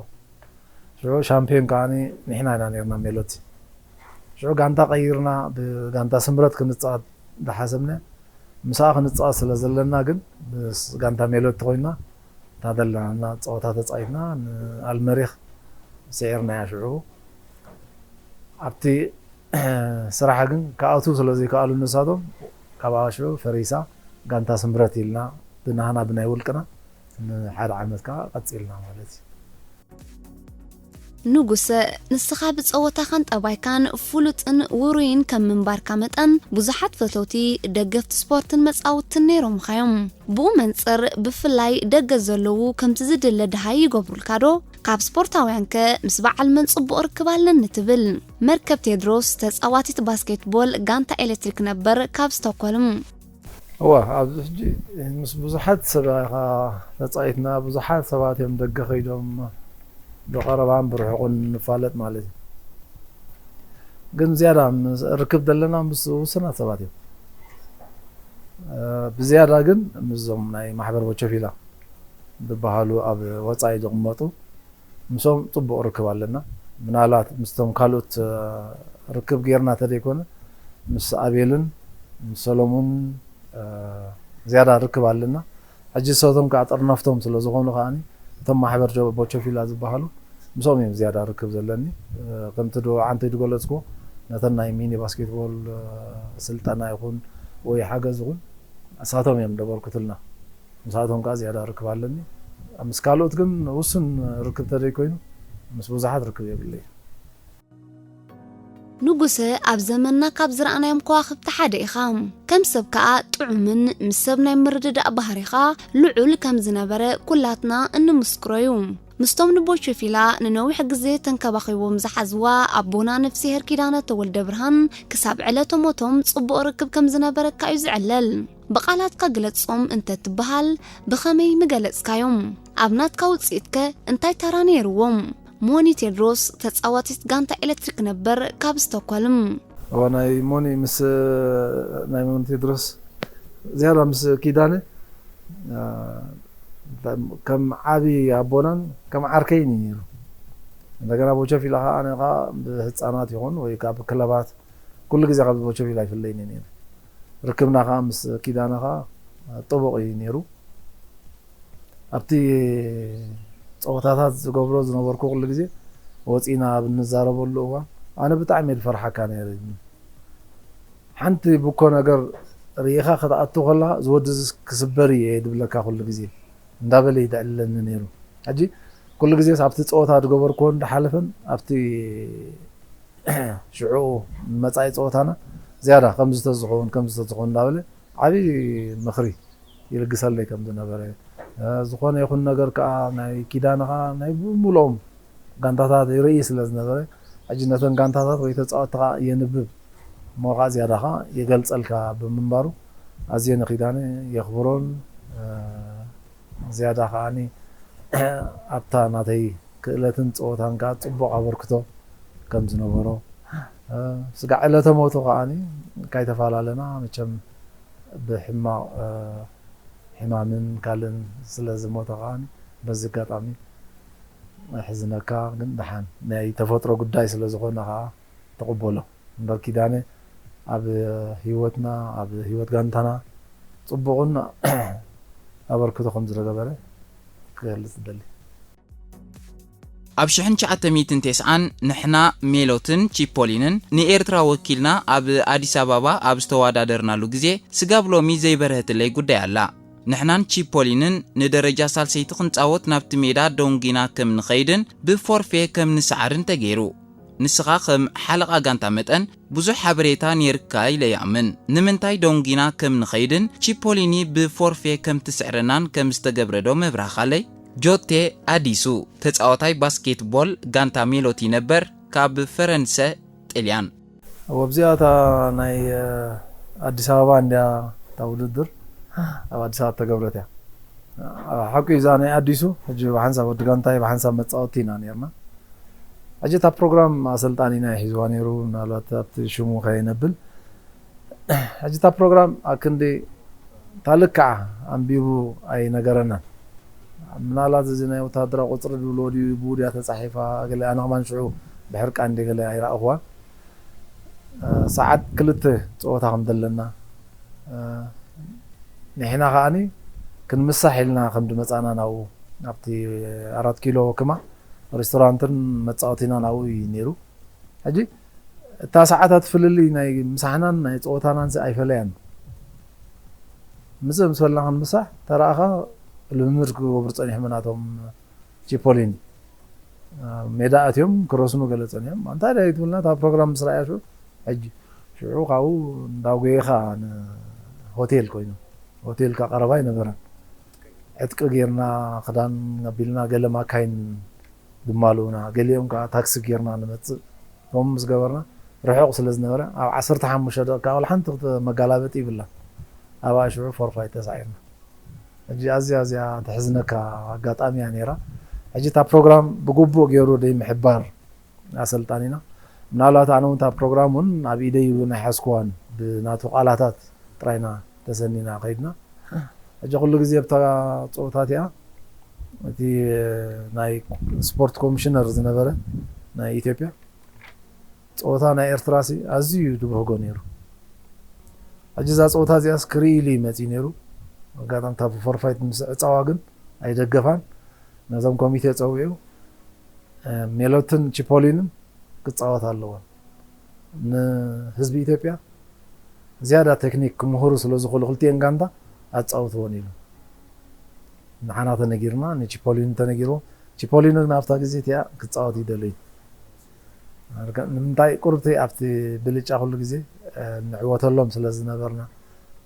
ሽዑ ሻምፒዮን ከዓ ንሕና ኢና ነርና ሜሎቲ ሽዑ ጋንታ ቀይርና ብጋንታ ስምረት ክንፃወት ዝሓሰብና ምስኣ ክንፃወት ስለ ዘለና ግን ምስ ጋንታ ሜሎቲ ኮይና እታ ዘለና ፀወታ ተፃዊትና ንኣልመሪኽ ስዒርናያ ሽዑ ኣብቲ ስራሕ ግን ክኣትዉ ስለ ዘይከኣሉ ንሳቶም ካብኣ ሽዑ ፈሪሳ ጋንታ ስምረት ኢልና ብናህና ብናይ ውልቅና ንሓደ ዓመት ከዓ ቀፂልና ማለት እዩ። ንጉሰ፣ ንስኻ ብጸወታኻን ጠባይካን ፍሉጥን ውሩይን ከም ምንባርካ መጠን፣ ብዙሓት ፈተውቲ፣ ደገፍቲ ስፖርትን መጻውትን ነይሮምኻ እዮም። ብኡ መንጽር፣ ብፍላይ ደገ ዘለዉ ከምቲ ዝድለ ደሃይ ይገብሩልካ ዶ? ካብ ስፖርታውያንከ ምስ በዓል መን ጽቡቕ ርክብ ኣለኒ ትብል? መርከብ ቴድሮስ፣ ተጻዋቲት ባስኬትቦል ጋንታ ኤሌክትሪክ ነበር ካብ ስቶኮልም። እወ ኣብዚ ሕጂ ምስ ብዙሓት ሰብ ኢኻ ተፃኢትና ብዙሓት ሰባት እዮም ደገ ከይዶም ብቐረባን ብርሑቕን ንፋለጥ ማለት እዩ ግን ዝያዳ ርክብ ዘለና ምስ ውስናት ሰባት እዮም ብዝያዳ ግን ምስዞም ናይ ማሕበር ቦቸፊላ ዝበሃሉ ኣብ ወፃኢ ዝቕመጡ ምስኦም ፅቡቕ ርክብ ኣለና። ምናልባት ምስቶም ካልኦት ርክብ ጌርና ተደይኮነ ምስ ኣቤልን ምስ ሰሎሙን ዝያዳ ርክብ ኣለና። ሕጂ ሰቶም ከዓ ጥርነፍቶም ስለ ዝኾኑ ከዓ እቶም ማሕበር ቦቸፊላ ዝበሃሉ ምስኦም እዮም ዝያዳ ርክብ ዘለኒ። ከምቲ ዶ ዓንተይ ዝገለፅኩ ነተን ናይ ሚኒ ባስኬትቦል ስልጠና ይኹን ወይ ሓገዝ ይኹን እሳቶም እዮም ደበርኩትልና። ምስኣቶም ከዓ ዝያዳ ርክብ ኣለኒ ምስ ካልኦት ግን ውሱን ርክብ ተደይኮይኑ ምስ ብዙሓት ርክብ የብለይ ንጉሰ ኣብ ዘመንና ካብ ዝረኣናዮም ከዋኽብቲ ሓደ ኢኻ ከም ሰብ ከዓ ጥዑምን ምስ ሰብ ናይ ምርድዳእ ባህሪኻ ልዑል ከም ዝነበረ ኩላትና እንምስክሮ እዩ ምስቶም ንቦቸፊላ ንነዊሕ ግዜ ተንከባኺቦም ዝሓዝዋ ኣቦና ነፍስሄር ኪዳነ ተወልደ ብርሃን ክሳብ ዕለተ ሞቶም ጽቡቕ ርክብ ከም ዝነበረካ እዩ ዝዕለል ብቓላትካ ግለጾም እንተ ትበሃል ብኸመይ ምገለጽካዮም? ኣብ ናትካ ውጽኢትከ እንታይ ተራ ነይርዎም? ሞኒ ቴድሮስ ተጻዋቲት ጋንታ ኤሌክትሪክ ነበር ካብ ስቶኮልም። እዋ ናይ ሞኒ ምስ ናይ ሞኒ ቴድሮስ ዝያዳ ምስ ኪዳነ ከም ዓቢ ኣቦናን ከም ዓርከይን እዩ ነይሩ። እንደገና ቦቸፊላ ከዓ ኣነ ከዓ ብህፃናት ይኹን ወይ ከዓ ብክለባት ኩሉ ግዜ ካብ ቦቸፊላ ይፍለይኒ ነይሩ። ርክብና ከዓ ምስ ኪዳነ ከዓ ጥቡቕ እዩ ነይሩ። ኣብቲ ፀወታታት ዝገብሮ ዝነበርኩ ኩሉ ግዜ ወፂና ኣብ እንዛረበሉ እዋን ኣነ ብጣዕሚ እየ ዝፈርሓካ ነይረ። ሓንቲ ብኮ ነገር ርኢኻ ክትኣቱ ከላ ዝወዲ ክስበር እየ ድብለካ ኩሉ ግዜ እንዳበለ ይድዕለኒ ነይሩ። ሕጂ ኩሉ ግዜ ኣብቲ ፀወታ ዝገበርክዎ እንዳሓለፈን ኣብቲ ሽዑ መፃኢ ፀወታና ዝያዳ ከምዚ ተዝኸውን ከምዚ ተዝኸውን እንዳበለ ዓብዪ ምኽሪ ይልግሰለይ ከም ዝነበረ፣ ዝኾነ ይኹን ነገር ከዓ ናይ ኪዳነ ከዓ ናይ ብምሉኦም ጋንታታት ይርኢ ስለ ዝነበረ፣ ሕጂ ነተን ጋንታታት ወይ ተፃወትቲ ከዓ የንብብ እሞ ከዓ ዝያዳ ከዓ የገልፀልካ ብምንባሩ ኣዝየ ንኪዳነ የኽብሮን ዝያዳ ከዓኒ ኣብታ ናተይ ክእለትን ፀወታን ከዓ ፅቡቕ ኣበርክቶ ከም ዝነበሮ፣ ስጋዕ ዕለተ ሞቱ ከዓኒ ካይተፈላለና መቸም ብሕማቕ ሕማምን ካልእን ስለ ዝሞተ ከዓኒ በዚ ኣጋጣሚ ሕዝነካ፣ ግን ደሓን ናይ ተፈጥሮ ጉዳይ ስለ ዝኾነ ከዓ ተቐበሎ። እምበር ኪዳነ ኣብ ህይወትና ኣብ ህይወት ጋንታና ፅቡቕን ኣበርክቶ ከም ዝገበረ ክገልፅ እደሊ። ኣብ ሽሕን ትሽዓተ ሚእትን ተስዓን ንሕና ሜሎትን ቺፖሊንን ንኤርትራ ወኪልና ኣብ ኣዲስ ኣበባ ኣብ ዝተወዳደርናሉ ግዜ ስጋብ ሎሚ ዘይበርሀትለይ ጉዳይ ኣላ። ንሕናን ቺፖሊንን ንደረጃ ሳልሰይቲ ክንጻወት ናብቲ ሜዳ ደንጒና ከም ንኸይድን ብፎርፌ ከም ንስዓርን ተገይሩ። ንስኻ ከም ሓለቓ ጋንታ መጠን ብዙሕ ሓበሬታ ነይርካ ኢለ ይኣምን። ንምንታይ ደንጒና ከም ንኸይድን ቺፖሊኒ ብፎርፌ ከም ትስዕረናን ከም ዝተገብረ ዶ ምብራኻለይ? ጆቴ ኣዲሱ፣ ተጻዋታይ ባስኬትቦል ጋንታ ሜሎቲ ነበር ካብ ፈረንሰ ጥልያን። ኣብዚኣ እታ ናይ ኣዲስ ኣበባ እንድያ እታ ውድድር ኣብ ኣዲስ ኣበባ ተገብረት እያ። ሓቂ እዛ ናይ ኣዲሱ ሕጂ ብሓንሳብ ወዲ ጋንታይ ብሓንሳብ መጻወቲ ኢና ነርና። ሕጂ እታ ፕሮግራም ኣሰልጣኒና ሒዝዋ ነይሩ፣ ምናልባት ኣብቲ ሽሙ ከይነብል። ሕጂ እታ ፕሮግራም ኣክንዲ እታ ልክዓ ኣንቢቡ ኣይነገረናን። ምናልባት እዚ ናይ ወታደራዊ ቁፅሪ ድብልዎ ድዩ ብኡ ድያ ተፃሒፋ፣ ገለ ኣነ ከማን ሽዑ ብሕርቃ እንደ ገለ ኣይረኣኹዋን። ሰዓት ክልተ ፀወታ ከም ዘለና ንሕና ከዓኒ ክንምሳሕ ኢልና ከም ድመፃና ናብኡ ናብቲ ኣራት ኪሎ ወክማ ሬስቶራንትን መፃወቲና ናብኡ እዩ ነይሩ። ሕጂ እታ ሰዓታት ፍልልይ ናይ ምሳሕናን ናይ ፀወታናን ሲ ኣይፈለያን። ምስ ምስ በልና ክንምሳሕ ተረኣኻ ልምምድ ክገብሩ ፀኒሖም ናቶም ቺፖሊኒ ሜዳ ኣትዮም ክረስኑ ገለ ፀኒሖም። እንታይ ዳይ ትብልና እታ ፕሮግራም ምስ ረኣያ ሽዑ ሕጂ ሽዑ ካብኡ እንዳጎየኻ ሆቴል ኮይኑ ሆቴል ካ ቀረባ ኣይነበረን። ዕጥቂ ጌርና ክዳን ኣቢልና ገለ ማካይን ድማልኡና ገሊኦም ከዓ ታክሲ ጌርና ንመፅእ። ከምኡ ምስ ገበርና ርሑቕ ስለ ዝነበረ ኣብ ዓሰርተ ሓሙሽተ ደቂቃ ወላ ሓንቲ መጋላበጢ ይብላ ኣብኣ ሽዑ ፎርፋይት ተሳዒርና። ሕጂ ኣዝያ ኣዝያ ተሕዝነካ ኣጋጣሚ እያ ነይራ። ሕጂ እታ ፕሮግራም ብግቡእ ገይሩ ደይ ምሕባር ኣሰልጣኒና ምናልባት ኣነ እውን እታ ፕሮግራም እውን ኣብ ኢደይ እውን ኣይሓዝኩዋን ብናቱ ቃላታት ጥራይና ተሰኒና ከይድና። ሕጂ ኩሉ ግዜ ኣብታ ፀወታ እቲኣ እቲ ናይ ስፖርት ኮሚሽነር ዝነበረ ናይ ኢትዮጵያ ፀወታ ናይ ኤርትራ ሲ ኣዝዩ እዩ ድብህጎ ነይሩ። ሕጂ እዛ ፀወታ እዚኣስ ክርኢ ኢሉ እዩ መፅዩ ነይሩ። ኣጋጣሚ እታ ፎርፋይት ምስ ዕፃዋ ግን ኣይደገፋን። ነዞም ኮሚቴ ፀዊዑ ሜሎትን ቺፖሊንን ክፃወት ኣለዎን ንህዝቢ ኢትዮጵያ ዝያዳ ቴክኒክ ክምህሩ ስለ ዝኽእሉ ክልቲኤን ጋንታ ኣፃውትዎን ኢሉ ንዓና ተነጊርና ንቺፖሊኒ ተነጊርዎ። ቺፖሊኒ ግን ኣብታ ግዜ እቲኣ ክፃወት ይደለዩ። ንምንታይ ቁርብቲ ኣብቲ ብልጫ ኩሉ ግዜ ንዕወተሎም ስለ ዝነበርና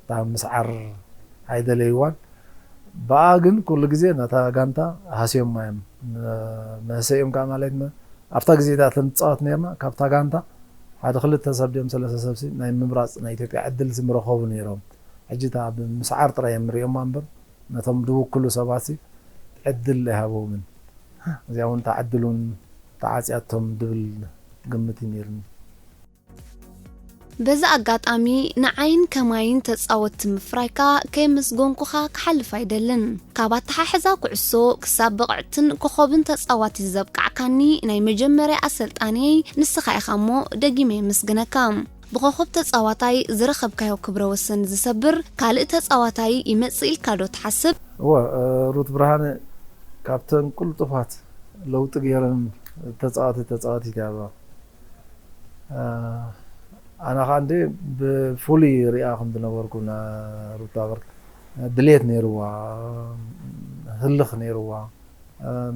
እታ ምስዓር ኣይደለይዋን። ብኣ ግን ኩሉ ግዜ ነታ ጋንታ ሃስዮማ እዮም። መህሰ እዮም ከዓ ማለት ኣብታ ግዜ እታ ተንፃወት ነርና ካብታ ጋንታ ሓደ ክልተ ሰብ ድዮም ሰለስተ ሰብሲ ናይ ምምራፅ ናይ ኢትዮጵያ ዕድል ምረኸቡ ነይሮም። ሕጂ እታ ብምስዓር ጥራይ እዮም ሪኦማ እምበር ነቶም ድውክሉ ሰባትሲ ዕድል ኣይሃበውምን። እዚኣ እውን እታ ዕድል እውን ተዓፅያቶም ድብል ግምት እዩ ነይርኒ። በዚ ኣጋጣሚ ንዓይን ከማይን ተጻወትቲ ምፍራይካ ከየመስገንኩኻ ክሓልፍ ኣይደልን። ካብ ኣተሓሕዛ ኩዕሶ ክሳብ ብቕዕትን ኮኾብን ተጻዋቲት ዘብቃዕካኒ ናይ መጀመርያ ኣሰልጣንየይ ንስኻ ኢኻ እሞ ደጊመ የመስግነካ። ብኾኾብ ተጻዋታይ ዝረኸብካዮ ክብረ ወሰን ዝሰብር ካልእ ተጻዋታይ ይመጽእ ኢልካ ዶ ትሓስብ? እወ፣ ሩት ብርሃነ ካብተን ቅልጡፋት ለውጢ ገይረን ተጻዋቲ ተጻዋቲት እያ። ኣነ ኸኣ እንደ ብፍሉይ ሪኣ ከም ዝነበርኩ ንሩታ ብርክ ድሌት ነይርዋ፣ ህልኽ ነይርዋ፣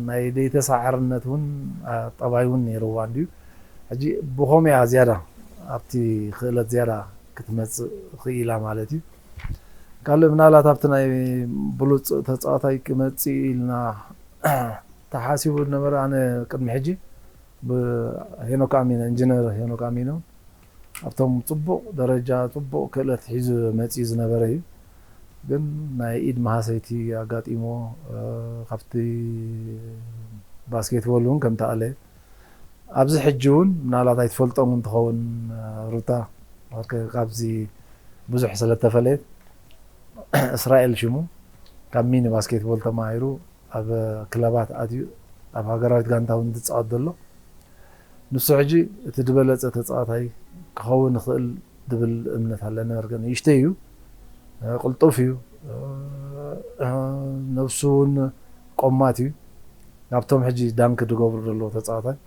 ናይ ዘይተሳዓርነት እውን ጠባይ እውን ነይርዋ እንድዩ። ሕጂ ብኸምኡ እያ ዝያዳ ኣብቲ ክእለት ዝያዳ ክትመጽእ ክኢላ ማለት እዩ። ካልእ ምናልባት ኣብቲ ናይ ብሉጽ ተጻዋታይ ክመጽእ ኢልና ተሓሲቡ ዝነበረ ኣነ ቅድሚ ሕጂ ብሄኖክ ኣሚነ፣ ኢንጂነር ሄኖክ ኣሚነ ኣብቶም ጽቡቕ ደረጃ፣ ጽቡቕ ክእለት ሒዙ መጺኡ ዝነበረ እዩ። ግን ናይ ኢድ መሃሰይቲ ኣጋጢሞ፣ እ፣ ካብቲ ባስኬትቦል እውን ከም ተኣለ። ኣብዚ ሕጂ እውን ምናልባት ኣይትፈልጦም እውን ትኸውን፣ እ፣ ሩታ፣ ካብዚ ብዙሕ ስለ ተፈለየት፣ እስራኤል ሽሙ ካብ ሚኒ ባስኬትቦል ተማሂሩ ኣብ ክለባት ኣትዩ ኣብ ሃገራዊት ጋንታ እውን ዝጻወት ዘሎ። ንሱ ሕጂ እቲ ዝበለጸ ተጻዋታይ ክኸውን ይኽእል ዝብል እምነት ኣለኒ። በርግጥ ንእሽተይ እዩ፣ ቅልጡፍ እዩ፣ ነብሱ እውን ቆማት እዩ። ካብቶም ሕጂ ዳንክ ዝገብሩ ዘለዉ ተጻዋታይ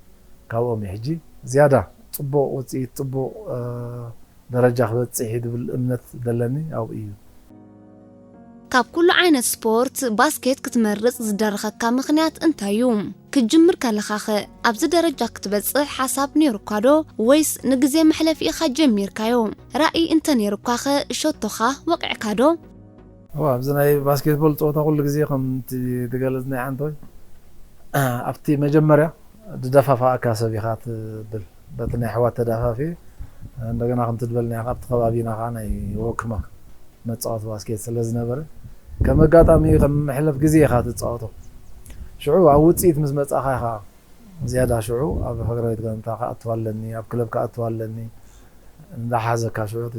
ካብኦም እዩ። ሕጂ ዝያዳ ጽቡቕ ውጽኢት፣ ጽቡቕ ደረጃ ክበጽሕ እዩ ዝብል እምነት ዘለኒ ኣብኡ እዩ። ካብ ኩሉ ዓይነት ስፖርት ባስኬት ክትመርጽ ዝደረኸካ ምኽንያት እንታይ እዩ? ክትጅምር ከለኻኸ ኣብዚ ደረጃ ክትበጽሕ ሓሳብ ነይሩካ ዶ ወይስ ንግዜ መሕለፊ ኢኻ ጀሚርካዮ? ራእይ እንተ ነይሩካኸ ሸቶኻ ወቒዕካ ዶ? እዋ፣ ኣብዚ ናይ ባስኬትቦል ጸወታ ኩሉ ግዜ ከምቲ ዝገለጽናዮ ዓንቶይ ኣብቲ መጀመርያ ዝደፋፍኣካ ሰብ ኢኻ ትብል። በቲ ናይ ኣሕዋት ተደፋፊ፣ እንደገና ከምቲ ዝበልናዮ ኣብቲ ከባቢና ከዓ ናይ ወክማ መጻወቲ ባስኬት ስለ ዝነበረ፣ ከም ኣጋጣሚ ከም መሕለፍ ግዜ ኢኻ ትጻወቶ። ሽዑ ኣብ ውጽኢት ምስ መጻኻ ኢኻ ዝያዳ ሽዑ ኣብ ሃገራዊት ጋንታ ክኣቱ ኣለኒ፣ ኣብ ክለብ ክኣቱ ኣለኒ እንዳሓዘካ ሽዑ እቲ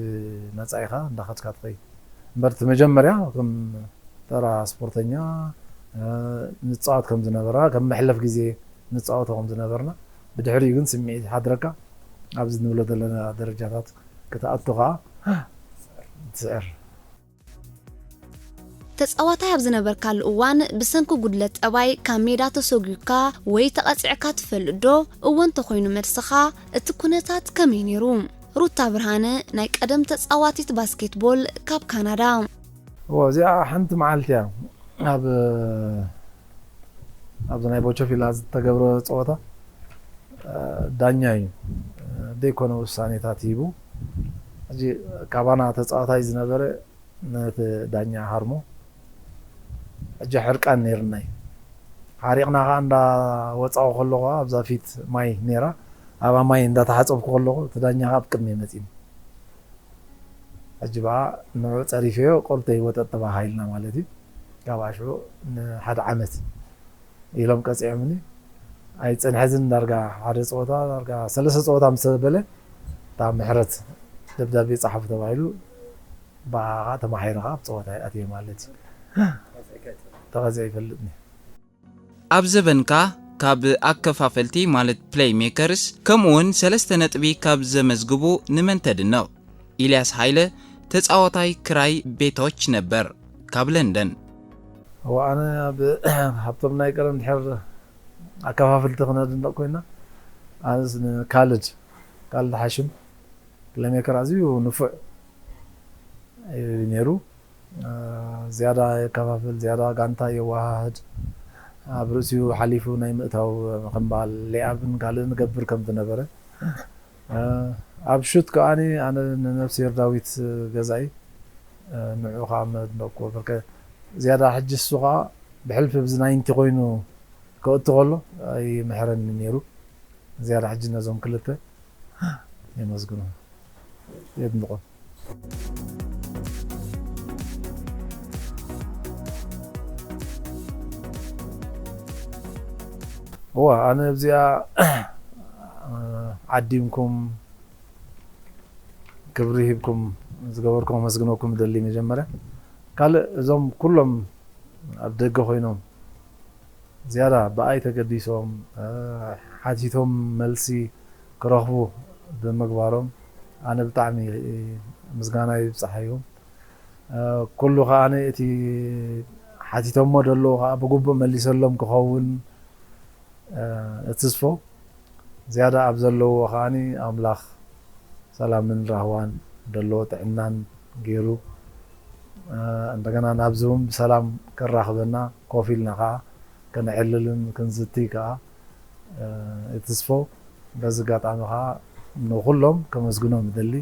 መጻኢኻ እንዳኸድካ ትኸይድ። እምበር እቲ መጀመርያ ከም ተራ ስፖርተኛ፣ እ፣ ንጻወት ከም ዝነበራ፣ ከም መሕለፍ ግዜ ንጻወቶ ከም ዝነበርና፣ ብድሕሪኡ ግን ስምዒት ይሓድረካ። ኣብዚ ንብሎ ዘለና ደረጃታት ክትኣቱ ከኣ ትስዕር። ተጻዋታይ ኣብ ዝነበርካሉ እዋን ብሰንኪ ጉድለት ጠባይ ካብ ሜዳ ተሰጒግካ ወይ ተቐጺዕካ ትፈልጥ ዶ? እወ እንተኾይኑ መልስኻ፣ እቲ ኩነታት ከመይ ነይሩ? ሩታ ብርሃነ፣ ናይ ቀደም ተጻዋቲት ባስኬትቦል ካብ ካናዳ። እዎ፣ እዚኣ ሓንቲ መዓልቲ እያ። ኣብ፣ ኣብዚ ናይ ቦቸፊላ ዝተገብረ ጸወታ፣ እ፣ ዳኛ እዩ፣ እ፣ ዘይኮነ ውሳኔታት ሂቡ። ሕጂ ካባና ተጻዋታይ ዝነበረ ነቲ ዳኛ ሃርሞ፣ ሕጂ ሕርቃን ነይርናይ። ሓሪቕና ኸዓ እንዳ ወጻኹ ከለኹ ኣብዛ ፊት ማይ ነይራ፣ ኣብኣ ማይ እንዳተሓጸብኩ ከለኹ እቲ ዳኛ ኸዓ ኣብ ቅድሚ መጺኒ። ሕጂ ብኣ ንዑ ጸሪፈዮ ቆልተይ ወጠጥ ተባሃሂልና ማለት እዩ። ካብኣ ሽዑ ንሓደ ዓመት ኢሎም ቀጺዖምኒ። ኣይጸንሐዝን ዳርጋ ሓደ ጸወታ፣ ዳርጋ ሰለስተ ጸወታ ምስ በለ፣ እታ ምሕረት ደብዳቤ ጸሓፉ ተባሂሉ፣ ብኣ ኸዓ ተማሒረ ኸዓ ኣብ ጸወታ ኣትየ ማለት እዩ። ተቐጺዐ ኣይፈልጥን እየ። ኣብ ዘበንካ ካብ ኣከፋፈልቲ ማለት ፕሌይ ሜከርስ ከምኡውን ሰለስተ ነጥቢ ካብ ዘመዝግቡ ንመን ተድንቕ? ኢልያስ ሃይለ ተጻዋታይ ክራይ ቤቶች ነበር ካብ ለንደን። እዋ ኣነ ኣብ ሃብቶም ናይ ቀደም ድሕር ኣከፋፍልቲ ክነድንቕ ኮይና ኣነስ ንካልድ፣ ካልድ ሓሽም ፕሌይ ሜከር ኣዝዩ ንፉዕ እዩ ነይሩ። እ፣ ዝያዳ የከፋፍል፣ ዝያዳ ጋንታ የወሃህድ፣ ኣብ ርእሲኡ ሓሊፉ ናይ ምእታው ከም በዓል ሌኣብን ካልእን ገብር ከም ዝነበረ፣ እ፣ ኣብ ሹት ከኣኒ ኣነ ንነፍስሄር ዳዊት ገዛኢ፣ እ፣ ንዑ ከኣ መድነቅኩ። በርከ ዝያዳ ሕጂ እሱ ከኣ ብሕልፊ ብዚ ናይንቲ ኮይኑ ከእቱ ከሎ ኣይምሕረኒ ነይሩ። ዝያዳ ሕጂ ነዞም ክልተ የመስግኖም፣ የድንቆም። እዋ፣ ኣነ ኣብዚኣ ዓዲምኩም ክብሪ ሂብኩም ዝገበርኩም ኣመስግነኩም እደሊ። መጀመርያ ካልእ እዞም ኩሎም ኣብ ደገ ኮይኖም ዝያዳ ብኣይ ተገዲሶም፣ እ፣ ሓቲቶም መልሲ ክረኽቡ ብምግባሮም ኣነ ብጣዕሚ ምስጋና ይብጻሓዮም። እ፣ ኩሉ ከኣ እቲ ሓቲቶሞ ደለዉ ከኣ ብግቡእ መሊሰሎም ክኸውን፣ እ፣ እትስፎ። ዝያዳ ኣብ ዘለዎ ከኣ ኣምላኽ ሰላምን ራህዋን ደለዎ ጥዕናን ገይሩ፣ እ፣ እንደገና ናብዚ እውን ብሰላም ከራኽበና፣ ኮፍ ኢልና ከኣ ከነዕልልን ክንዝቲ ከኣ፣ እ፣ እትስፎ። በዚ ኣጋጣሚ ከኣ ንኹሎም ከመስግኖም እደሊ።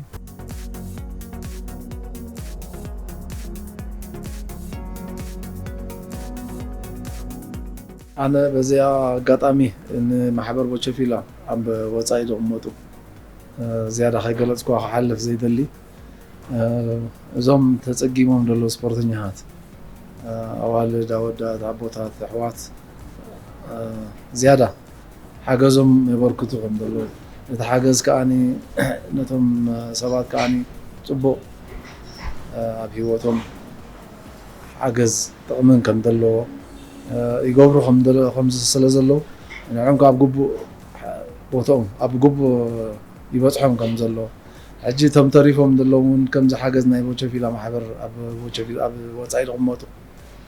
ኣነ በዚኣ ኣጋጣሚ ንማሕበር ቦቸፊላ ኣብ ወጻኢ ዝቕመጡ፣ እ፣ ዝያዳ ከይገለጽኩዋ ክሓልፍ ዘይደሊ፣ እ፣ እዞም ተጸጊሞም ዘለዉ ስፖርተኛታት፣ እ፣ ኣዋልድ፣ ኣወዳት፣ ኣቦታት፣ ኣሕዋት፣ እ፣ ዝያዳ ሓገዞም የበርክቱ ከም ዘለዉ፣ እቲ ሓገዝ ከኣ ነቶም ሰባት ከኣ ጽቡቕ፣ እ፣ ኣብ ህይወቶም ሓገዝ ጥቕምን ከም ዘለዎ፣ እ፣ ይገብሩ ከም ደለ-፣ ከም ስለ ዘለዉ፣ ንዕኦም ከኣ ኣብ ግቡእ ቦትኦም ኣብ ግቡእ ይበጽሖም ከም ዘሎ፣ ሕጂ እቶም ተሪፎም ዘለዉ እውን ከምዚ ሓገዝ ናይ ቦቸፊላ ማሕበር ኣብ ቦቸፊላ ኣብ ወጻኢ ዝቕመጡ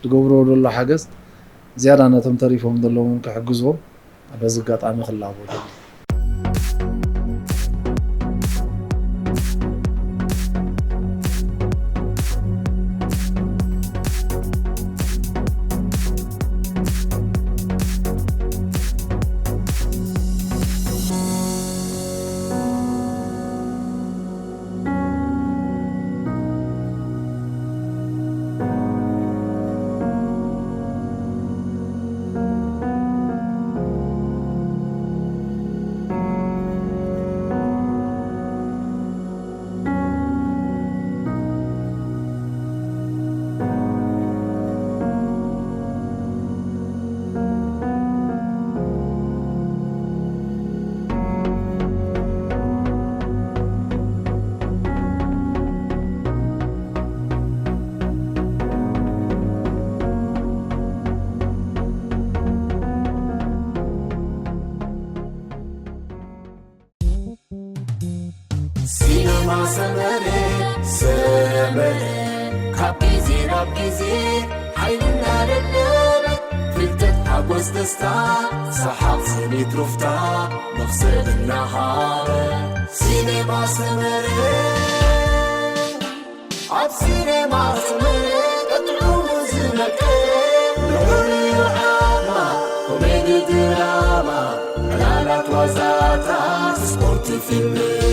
ዝገብርዎ ዘሎ ሓገዝ ዝያዳ ነቶም ተሪፎም ዘለዉ እውን ክሕግዝዎም በዚ ኣጋጣሚ ክላቦ እደሊ። ሲነማ ሰመረ፣ ሰመረ፣ ካብ ግዜ ናብ ግዜ ሓይሊ እናደለበ፣ ፍልጠት፣ ሓጎስ፣ ደስታ፣ ሰሓቕ፣ ስኒት፣ ሩፍታ፣ መኽሰብ እናሃበ። ሲነማ ሰመረ። ኣብ ሲኔማ ስምዒት ጥዑሙ ዝመልከት፣ ልዑል ዓቕማ፣ ኮሜዲ ድራማ፣ ዕላላት ዋዛታት፣ ስፖርት ፊልም፣